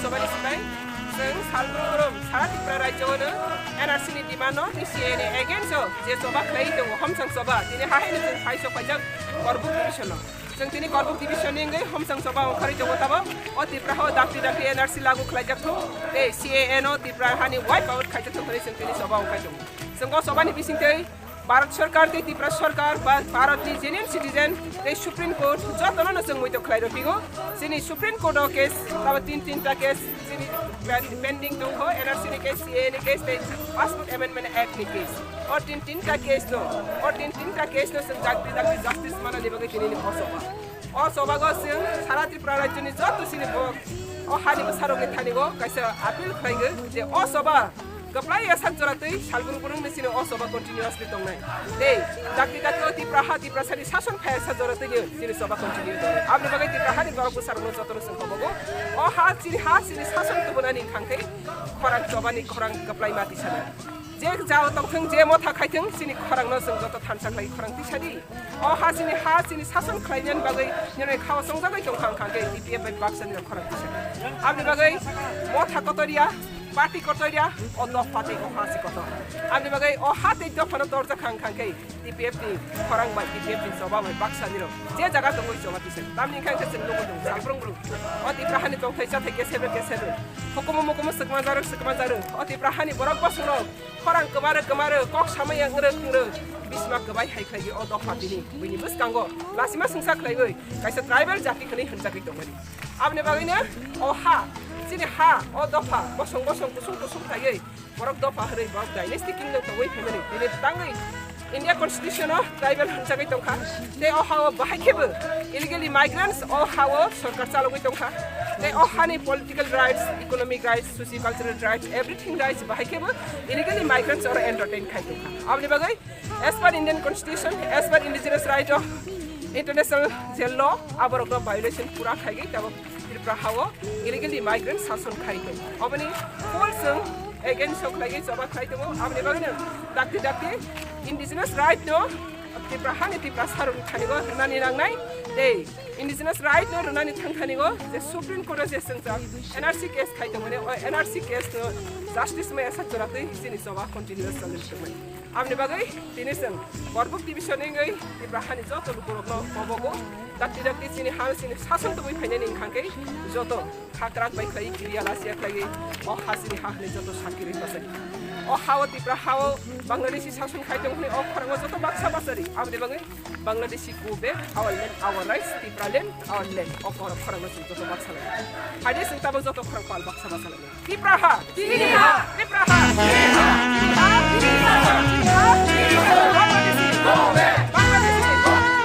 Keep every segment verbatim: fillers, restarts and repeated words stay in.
Sobani sipai, chwng salbrum brum sara Tripura rajyo-no N R C ni demand-no tei C A A ni against-o je choba khlai tongo, homsang choba, tini hahaino chwng phai sok phaijak Korbuk division-o. Chwng tini Korbuk division-ni wngwi homsang choba ongkharwi tongo tabok. O Tripura ha-o dakti dakti N R C lagu khlaijak thung tei C A A-no Tripura hani wipe out khaijak thung hwnwi chwng tini choba ongkhai tongo. Chwng o chobani bisingtwi Bharat Sarkar tei Tripura Sarkar ba Bharat ni genuine citizen tei Supreme Court jotono no chwng muitok khlai rw phigo. Chini Supreme Court o case, tabo tin tinta case chini pending tong kho, N R C ni case, C A A ni case tei Passport Amendment Act ni case. O tin tinta case no, o tin tinta case no chwng dakti dakti justice mana ni bagwi tini ni o choba. O chobago chwng sara Tripura rajyo ni joto chini borok o hani bwsarok ni thani o kaisa appeal khlai go je o choba kwplai ya sak jora twi salbrum brum ni chini o choba continuously tongnai. Tei dakti dakti o Tripura ha Tripura sani sason phai ya sak jora twi chini choba continue tongnai. Aboni bagwi Tripura hani borok bwsarok no joto no chwng kobogo. O ha chini ha chini sason tubunani khangkhe khorang choba ni khorang kwplai ma tisanai. Je jao tongthwng, je motha khaithwng, chini khorangno chwng joto thansa khlai khorang tisadi. O ha chini ha, chini sason khlainani bagwi nini khao chongjagwi tongkha wngkha khe T P F bai baksa nini khorang tisadi. Aboni bagwi motha kotor ya, party kotor ya, o dopha tei o ha si kotor. Aboni bagwi o ha tei dophano torjakha wngkha khe T P F ni khorang bai, T P F ni choba bai baksa nirok je jaga tongwi choba tisadi. Tamni wngkha khe chwng nugwi tongo salbrung brung. O Tipra hani tongthai chathai keserbe keserbe. Hukumu mukumu swkma jarwk swkma jarwk. O Tipra hani borok bosongno khorang kwmarwk kwmarwk, kok samaya wngrwk wngrwk, bisma kwbai hai khlai o dopha tini buini bwskango lasima sungsa khlaiwi kaisa tribal jati hwnwi hwnjagwi tongmani. Aboni bagwino o ha, chini ha, o dopha bosong bosong kusung kusung khlaiwi borok dopha hwnwi borok dynasty kingdom tongwi phaimani tini tangwi India Constitution o tribal hwnjagwi tongkha. Tei o ha-o bahai khebo illegally migrants o ha-o sorkar chalogwi tongkha. Tei o hani political rights, economic rights, socio-cultural rights, everything rights bahai khebo illegally migrants oro entertain khai tongkha. Aboni bagwi as per Indian Constitution, as per indigenous right of international je law, aborokno violation pura khaigwi tabok Tripura ha-o illegally migrant sason khai tong. Oboni full chwng against o khlaiwi choba khlai tongo. Aboni bagwino dakti dakti indigenous right no Tripura hani Tripura sarokni thani o rwnani nangnai. Tei indigenous right no rwnani thang thani o je Supreme Court o je chwngjak N R C case khai tongmani, o N R C case no justice maya sak jora twi chini choba continuous choli tongmani. Aboni bagwi tini chwng Korbuk division wngwi Tipra hani joto lukurokno kobogo. Dakti dakti chini ha chini sason tubui phainani wngkha khe joto khakrak bai khlai kiriya lasia khlai o ha chini ha hwnwi joto sakirwi bachai. O ha-o Tipra ha-o Bangladeshi sason khai tong hwnwi o khorang o joto baksa bachari. Aboni bagwi Bangladeshi go back, our land, our rights, Tipra land, our land. O khorang khorang no chwng joto baksa lai. Haide chwng tabok joto khorang pal baksa bachai lai. Tipra ha! Chini ha! Tipra ha! Chini ha! Chini ha! Chini ha! Bangladeshi go back! Bangladeshi go back!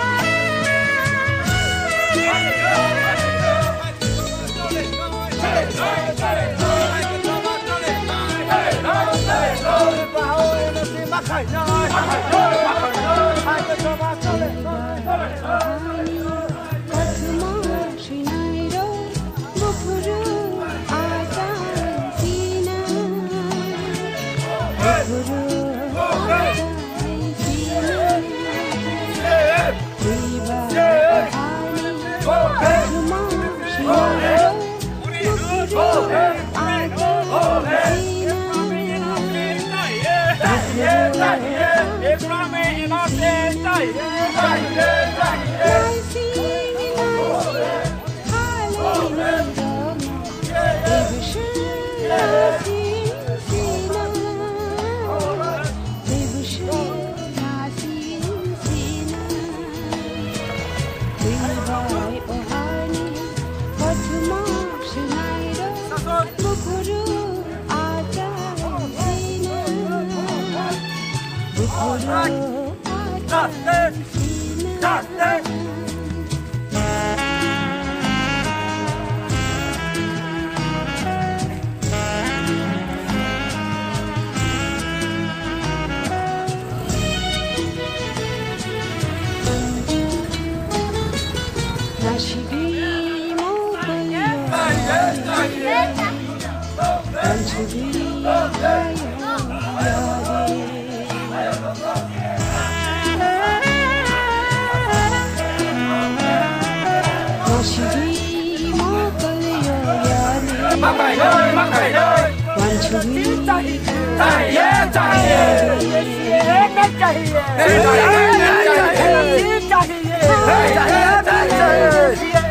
Makai noi, makai noi. Wansugwi. Chahiye, chahiye. Ye nahi chahiye. Nahi chahiye, nahi chahiye. Ye nahi chahiye. Nahi chahiye, nahi chahiye.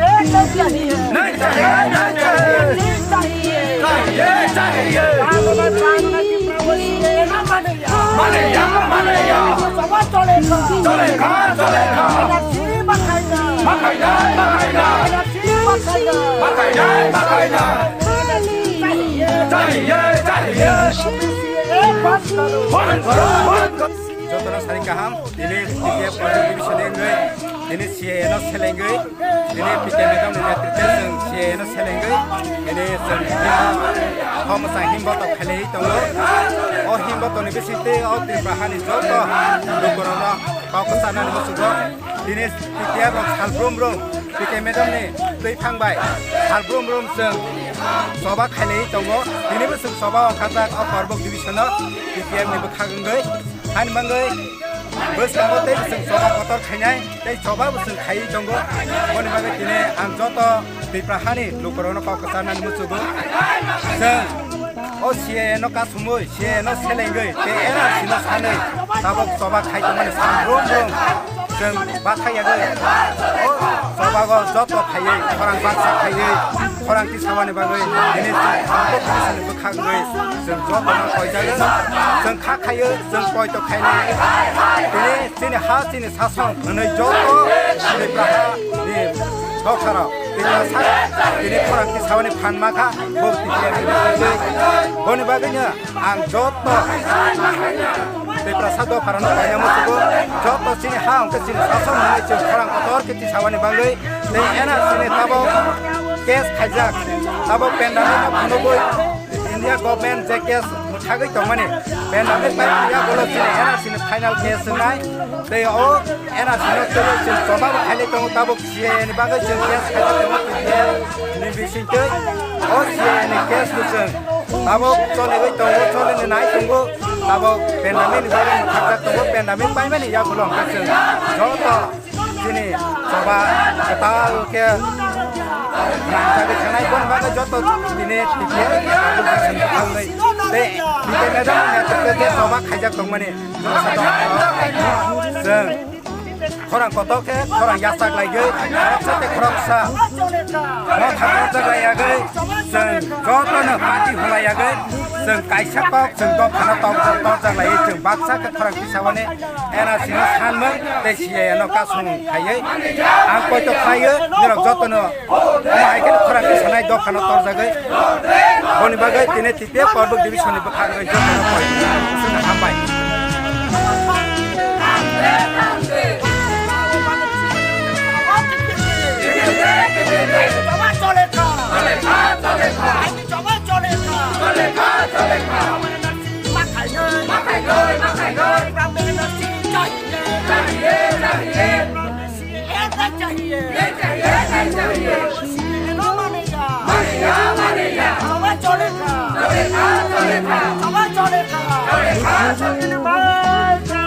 Ye nahi chahiye. Nahi chahiye, nahi chahiye. Ye nahi chahiye. Chahiye, chahiye. Bhagwan Ram ki prabhu ye na mane. Manaya, manaya. Chole kha, chole kha. N R C makhaina. Makhaina, makhaina. N R C makhaina. Makhaina, makhaina. Chahiye, chahiye. Band karo. Band karo. Jotono sari kaham, tini T P F Constitution ni wngwi, tini C A A no selengwi. Tini P K madam ni netritwe chwng C A A no selengwi, tini chwng himba, o mwchang himba tok khailaiwi tongo. O himba tokni bisingtwi o Tripura hani joto lukurokno kok kwcharnani muchungo. Tini T P F rok sal brum brum P K madam ni twi phang bai sal brum brum chwng choba khailaiwi tongo. Tinibo chwng choba ongkhajak o Korbok division o T P F ni bwkhak wngwi. Hani bagwi bwskango tei bwswng choba kotor khainai, tei choba bwswng khaiwi tongo. Boni bagwi tini ang joto Tripura hani lukurokno kok kwcharnani muchungo. Chwng o C A A no kasumwi, C A A no selengwi, tei N R C no sanwi tabuk choba khai tongmani sal brum brum chwng bathai yagwi. O chobago joto khaiwi, khorang baksa khaiwi, khorang tisawani bagwi tini chwng tabuk tini chwng Khagwi chwng jotono koijago, chwng kha khaio, chwng poito khainai. Tini chini ha, chini sason hwnwi joto Tripura hani dophano Tiprasa tini khorang tisawani phan ma kha, bo T P F ni bagwi. Boni bagwino ang joto Tiprasa dopharano koina muchungo, joto chini ha hwnkhe chini sason hwnwi chwng khorang kotor khe tisawani bagwi. Tei N R C ni tabuk case khaijak, tabuk pandemic no phunugwi India government je case mwthagwi tongmani, pandemic bai phiya ulo chini N R C ni final case wngnai. Tei o N R C no twiwi chwng choba bo khailai tongo, tabuk C A A ni bagwi chwng case khaijak tongo T P F ni bisingtwi. O C A A ni case bo chwng tabuk choliwi tongo, cholini nai tongo, tabuk pandemic ni bagwi mwthakjak tongo, pandemic paimani yagulo hwnkhe chwng joto chini choba kwtal khe nangjagwi thangnai, boni bagwi joto tini T P F tei T P F madam ni netritwe je choba khaijak tongmani chwng khorang kotor khe khorang yachak laigwi, khoroksa tei khoroksa motha torjak laiyagwi, chwng jotono party hulai yagwi, chwng kaisa kok, chwng dophano tor-, torjak laiwi, chwng baksa khe khorang tisawani N R C no sanmung tei C A A no kasung khaiwi ang poito khlaiwi norok jotono omo hai khe khorang tisanai dophano torjagwi. Boni bagwi tini T P F Korbuk division ni bwkhak wngwi jotono poito hambai. Chole kha, chole kha. Chole kha, chole kha. Chole kha, chole kha. N R C ma khainai, ma khainai, ma khainai. N R C chahiye, chahiye, chahiye. N R C chahiye, chahiye, chahiye. N R C no maneya, maneya, maneya. Choba chole kha, chole kha, chole kha. Choba chole kha, chole kha, chole kha.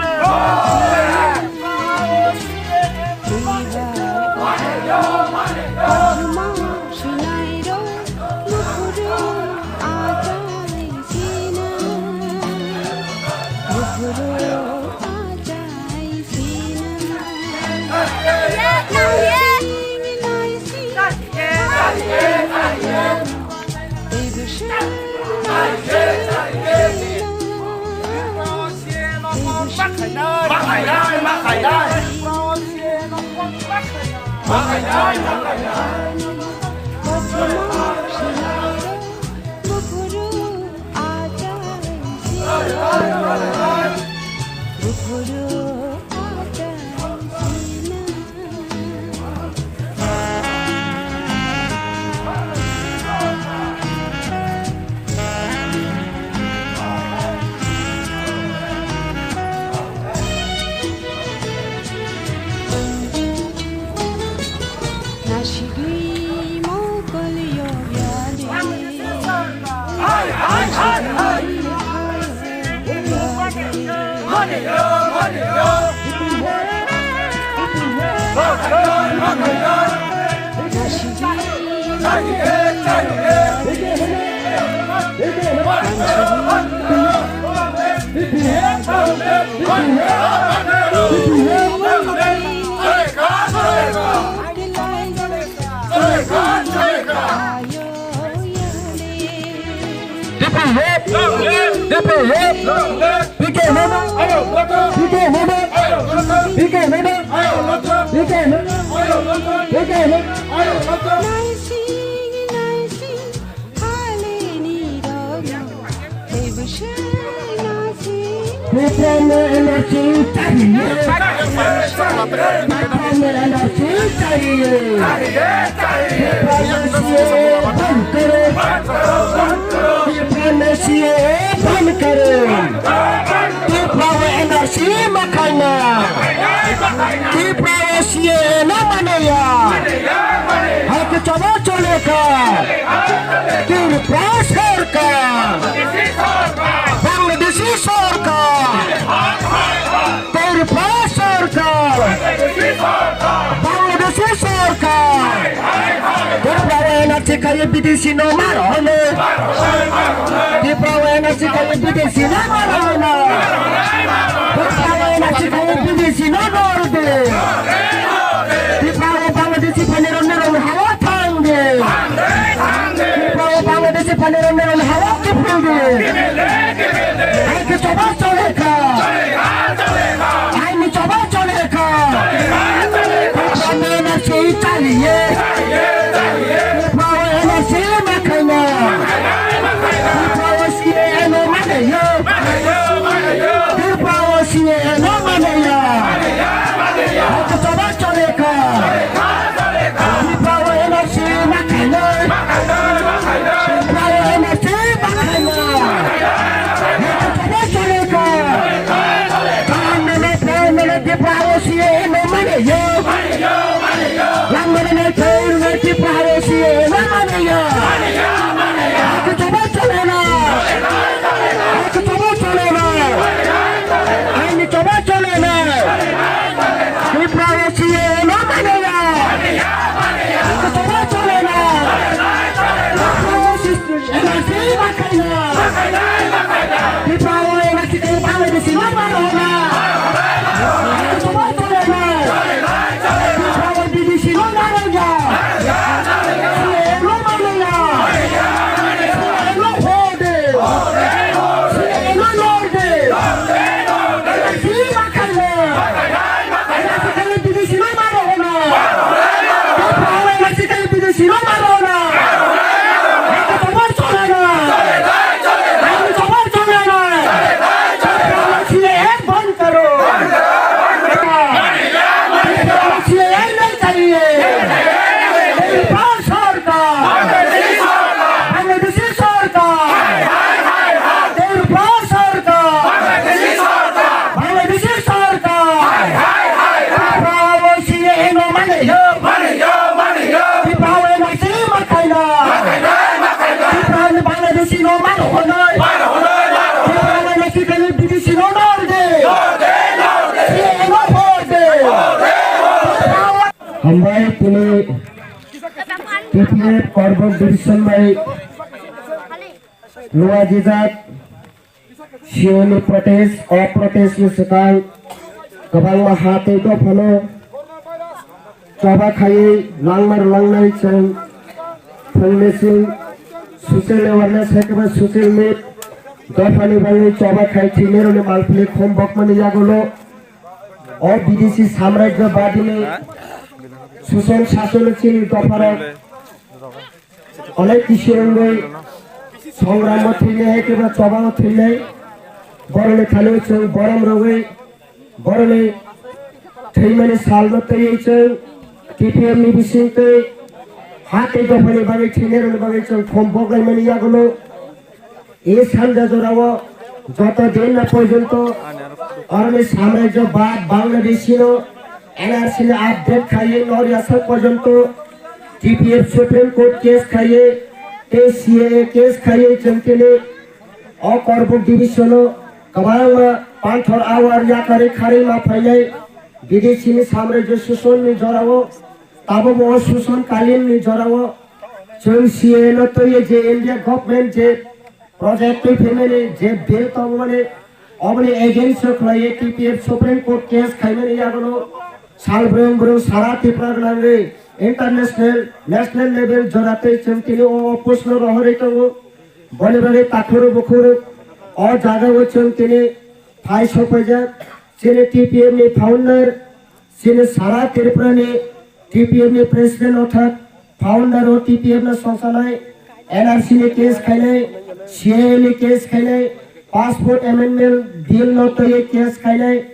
P K Memo, P K Memo, P K Memo, P K Memo, P K Memo, P K Memo. Tiprano N R C chahiye. Tiprano N R C chahiye. Tiprano C A A band karo. Tiprano C A A band karo. Tiprano N R C makhaina. Tiprano C A A no manaya. Hake choba choleka. Tripura Sarkar, Bangladeshi Sarkar, Tripura Sarkar, Bangladeshi Sarkar, Tripura N R C khai bidesi no maro hone, Tripura N R C khai bidesi no maro hone, Tripura N R C khai bidesi no maro de. Tripura o Bangladeshi phainirok norok hawa thangdi. Tripura o Bangladeshi phainirok norok hawa kiphildi. Hai khe choba cholekha. Hai ni choba cholekha. Tripura o N R C chaliye. Tripura o N R C makhaina. Tripura o C A A no mane yo. Tripura o C A A no mane ya. Hake choba cholekha. Tripura o N R C makhaina. Tripura o N R C makhaina. Hake choba cholekha. Kaham nene, prai nene, Tripura o C A A no mane ya. Langmani nai thai nai Tripura o C A A no mane ya. Hake choba cholena. Hake choba cholena. Aini choba cholena. Tripura o C A A no mane ya. Hake choba cholena. N R C makhaina. Tripura o N R C khai Bangladeshi no maro na. Hake choba cholena. Tripura o bidesi no maro ya. C A A no mane ya. C A A no hode. C A A no lorde. N R C makhaina. N R C khai bidesi no maro na. Tripura o N R C khai bidesi no maro na. Hake choba cholena. Hake choba cholena. Tripura o C A A band karo. Tripura o C A A nahi chahiye. Tripura Sarkar. Bangladeshi Sarkar. Tripura Sarkar. Bangladeshi Sarkar. Tripura o C A A no mane yo. Tripura o N R C makhaina. Tripura ni Bangladeshi no maro hwnwi. Tripura ni N R C khai bidesi no lorde. C A A no horde. Hambai tini T P F Korbok Division bai luajijak C A A ni protest, o protest ni swkang kwbangma ha tei dophano choba khaiwi langma rwlangnai chwng phungni chwng social awareness hai khe ba social meet dophani bagwi choba khai thwinairokni malphili khum bokmani yagulo o bidesi samrajyobadini suson sasono chini dopharok Onek kisi wngwi songramo thwinai hai khe ba chobango thwinai. Borokni thani chwng borom rwgwi borokni thwimani salno twiwi chwng T P F ni bisingtwi ha tei dophani bagwi thwinairokni bagwi chwng khum boklaimani yagulo. E sanja jorao joto din na porjonto oroni samrajyo ba Bangladeshi no N R C ni update khaiwi nor yasok porjonto T P F Supreme Court case khaiwi tei C A A case khaiwi chwng tini o Korbuk division o kwbangma panthor awar yakarwi kharwi ma phainai. Bidesi ni samrajyo suson ni jorao tabuk o suson kalin ni jorao chwng C A A no twiwi je India government je project twi phaimani je bill tongmani oboni against o khlaiwi T P F Supreme Court case khaimani yagulo sal brwng brwng sara Tripura gwnangwi international national level jora twi chwng tini o oppose no rohorwi tongo. Boni bagwi takhuruk bukhuruk o jaga o chwng tini phai sokpaijak. Chini T P F ni founder, chini sara Tripura ni T P F ni president orthat founder o T P F no songsanai, N R C ni case khainai, C A A ni case khainai, passport amendment bill no twi case khainai,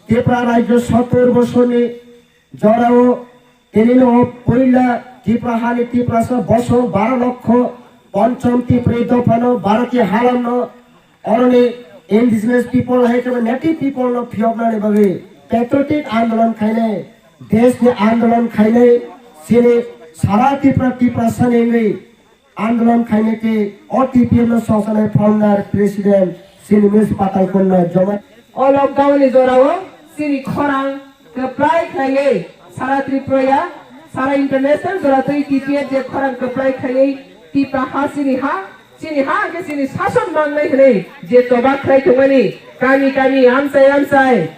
Tripura rajyo sottor bosorni jorao tini no puila Tripura hani Tiprasa bosong baro lokho ponchom Tripuri dophano baro ki halamno oroni indigenous people hai khe native people no phiyoknani bagwi patriotic andolon khainai, desh ni andolon khainai, chini sara Tripura Tiprasa ni wngwi andolon khainai tei o T P F no songsanai founder president chini Miss Patal Kunda joma. O lockdown ni jorao chini khorang kwplai khlaiwi sara Tripura ya, sara international jora twi T P F je khorang kwplai khlaiwi Tipra ha chini ha, chini ha hwnkhe chini sason mangnai hwnwi je choba khlai tongmani kami kami amchai amchai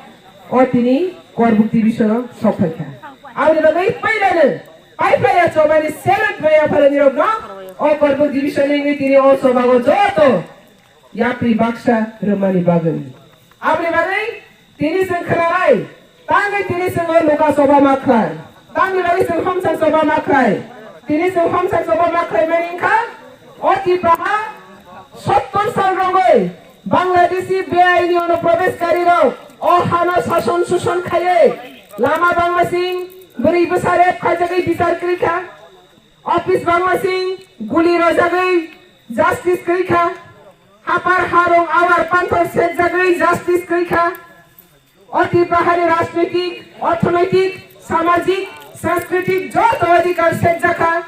o tini Korbuk division o sok phaikha. Aboni bagwi pailano Paiphlaiya chobani salute maya phalani rokno o Korbuk division ni wngwi tini o chobago joto yapri baksa rwmani bagwi. Aboni bagwi tini chwng khwnanai, tangwi tini chwng o luka choba ma khlai, tamni bagwi chwng homsa choba ma khlai, tini chwng homsa choba ma khlai mani wngkha o Tipra ha sottor sal rogwi Bangladeshi beaini onuprobeshkari rok o hano sason suson khaiwi lama bangmasing bwrwi bwsa rep khaijagwi bichar kwrwi kha, office bangmasing guli rojagwi justice kwrwi kha, hapar harong awar panthor sekjagwi justice kwrwi kha. O Tipra hani rajnoitik, orthonoitik, samajik, sanskriti joto odhikar sekjakha.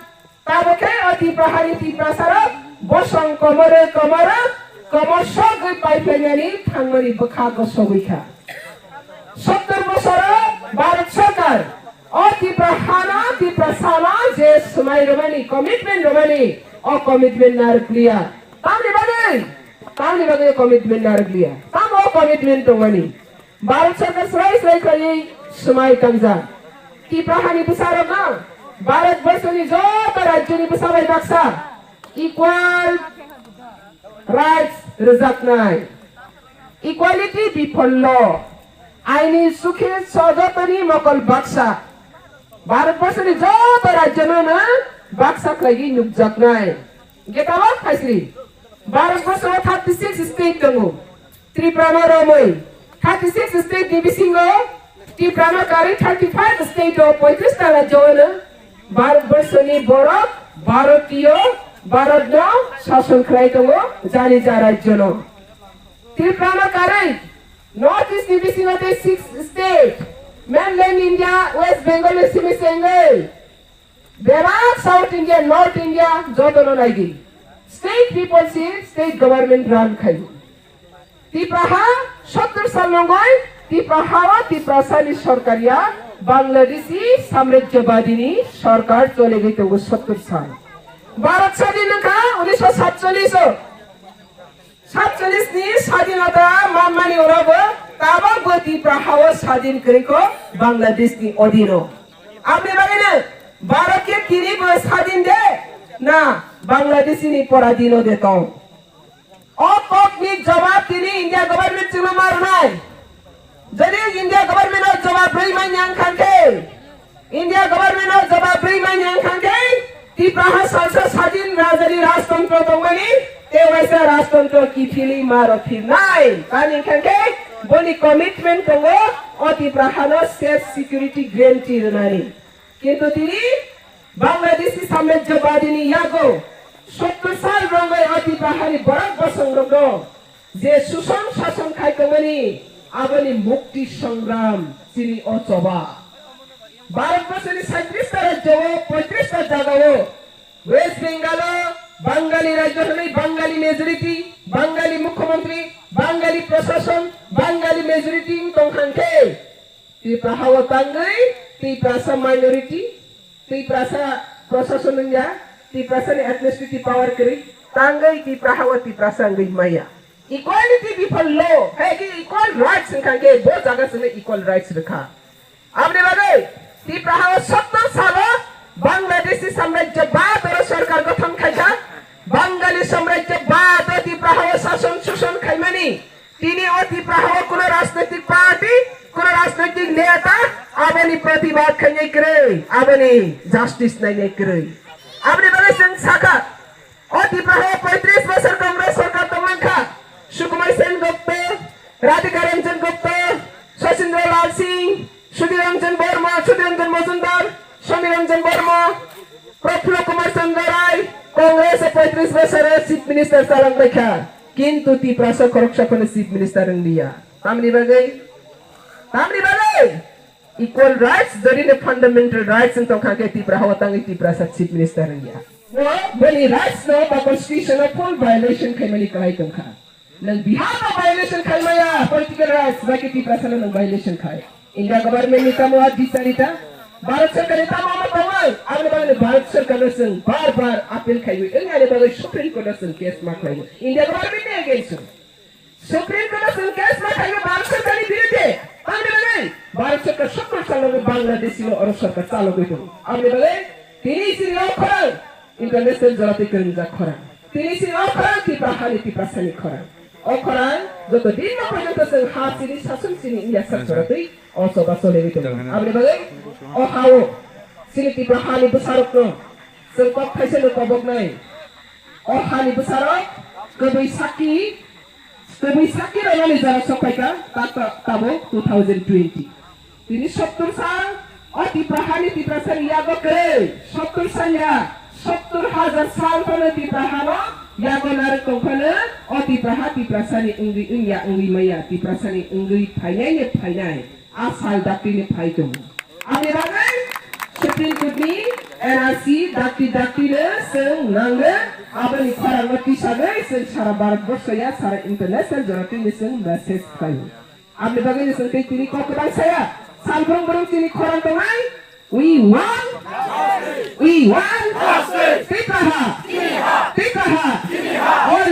Tabo khe o Tipra hani Tiprasarok bosong komoro komoro komor sogwi paiphainani thangmani bwkhago sogwi kha. Sottor bosoro Bharat Sarkar o Tipra hano, Tiprasano je swmai rwmani, commitment rwmani, o commitment narwkliya. Tamni bagwi, tamni bagwi commitment narwkliya. Tamo o commitment tongmani. Bharat Sarkar swrai swrai khlaiwi swmai tangjak. Tipra hani bwsarokno Bharat Borshoni joto rajyoni bwsa bai baksa equal rights rwjaknai. Equality before law. Aini sukhe so jotoni mokol baksa. Bharat Borshoni joto rajyono no baksa khlaiwi nukjaknai. Hwnkhe tabok phaisri. Bharat Borshoro thirty six state tongo. Tripura no romwi thirty six state ni bisingo Tripura no karwi thirty five state o poitris ta rajyo no Bharat Borshoni borok Bharatiyo Bharat no sason khlai tongo jani ja rajyo no. Tripura no karwi North East ni bisingo tei six state, mainland India, West Bengal ni simi sengwi bebak South India, North India jotono naidi. State people si state government run khai. Tipra ha sottor sal nongoi, Tipra ha o Tiprasani sorkar ya, Bangladeshi samrajyabadini sorkar cholegwi tongo sottor sal. Bharat sadin wngkha unisho satchollish o. Satchollish ni sadinota manmani ulo bo tabok bo Tipra ha o sadin kwrwi kho Bangladesh ni odino. Aboni bagwino Bharat khe tini bo sadin de na Bangladesh ni poradino de tong. O kok ni jawab tini India government chwngno ma rwnai. Jodi India government o jawab rwi manya wngkha khe, India government o jawab rwi manya wngkha khe, Tipra ha salsa sadin rajani rajtantro tongmani, tei waisa rajtantro kiphilwi ma rw phirnai. Tamni wngkha khe boni commitment tongo o Tipra hano safe security guarantee rwnani. Kintu tini Bangladeshi samrajyabadini yago sottor sal rongwi o Tipra hani borok bosong rokno je suson sason khai tongmani aboni mukti songram chini o choba. Bharat borsoni saitris ta rajyo o poitris ta jaga o West Bengal o Bangali rajyo hwnwi Bangali majority, Bangali mukhyamantri, Bangali prashason, Bangali majority wng tong kha khe Tipra ha o tangwi Tiprasa minority, Tiprasa prashason wngya, Tiprasa ni administrative power kwrwi, tangwi Tipra ha o Tiprasa wngwi maya. Equality before law, hai khe equal rights wngkha khe bo jaga simi equal rights rwkha. Aboni bagwi Tipra ha o sottor salo Bangladeshi samrajyabad oro sorkar gothon khaikha, Bangali samrajya Tipraha o kuno rajnoitik party, kuno rajnoitik neta aboni protibad khainai kwrwi, aboni justice nainai kwrwi. Aboni bagwi chwng sakha, o Tipraha o poitris bosor Congress sorkar tongmangkha. Sukumar Sen Gupta, Radhika Ranjan Gupta, Sachindra Lal Singh, Sudhir Ranjan Borma, Sudhir Ranjan Majumdar, Samir Ranjan Borma, Prafulla Kumar Chandra Rai, Congress o poitris bosor o Chief Minister chalangbaikha, kintu Tiprasa khoroksa phano Chief Minister wngliya. Tamni bagwi? Tamni bagwi? Equal rights, jodi no fundamental rights wng tongkha khe Tipraha o tangwi Tiprasa Chief Minister wngya. Bo boni rights no ba constitution no full violation khaimani kwlai tongkha. Nwng Bihar no violation khai maya, political rights, bai khe Tiprasa no nwng violation khai. India government ni tamo a bicharita, Bharat sarkar ni tamo ma tongo, aboni bagwi Bharat sarkar no chwng bar bar appeal khaiwi, wngya ni bagwi Supreme Court no chwng case ma khlaiwi. India government ni against o. Supreme Court o chwng case ma khlaiwi Bharat sarkar ni birudhe, aboni bagwi Bharat sarkar sottor sal logi Bangladesh no oro sarkar chalogwi tongo. Aboni bagwi tini chini o khorang international jora twi kwrwngjak khorang. Tini chini o khorang Tipra hani Tiprasa ni khorang. O khorang joto din no porjonto chwng ha chini sason chini India sak jora twi o choba choliwi tongo. Aboni bagwi o ha o chini Tipra hani bwsarok no chwng kok thaisa no koboknai. O hani bwsarok kwbwi sakki Tei bui sakki rwnani jora sok phaikha, ta-, ta-, tabuk two thousand twenty. Tini sottor sal, o Tipra hani Tiprasani yago kwrwi, sottor sal ya, sottor hajar sal phano Tipra hano yago narwk tong phano, o Tipra ha Tiprasani wngwi wngya wngwi maya, Tiprasani wngwi phainai ni phainai. A sal dakti ni phai tongo. Aboni bagwi Supreme Court ni N R C dakti dakti no chwng nango, aboni khorang no tisagwi chwng sara Bharat borsho ya sara international jora twi ni chwng message khlaio. Aboni bagwi no chwng tei tini kok kwbang saya, salbrung brung tini khorang tongnai, we want, we want, Tipraha, Tipraha, all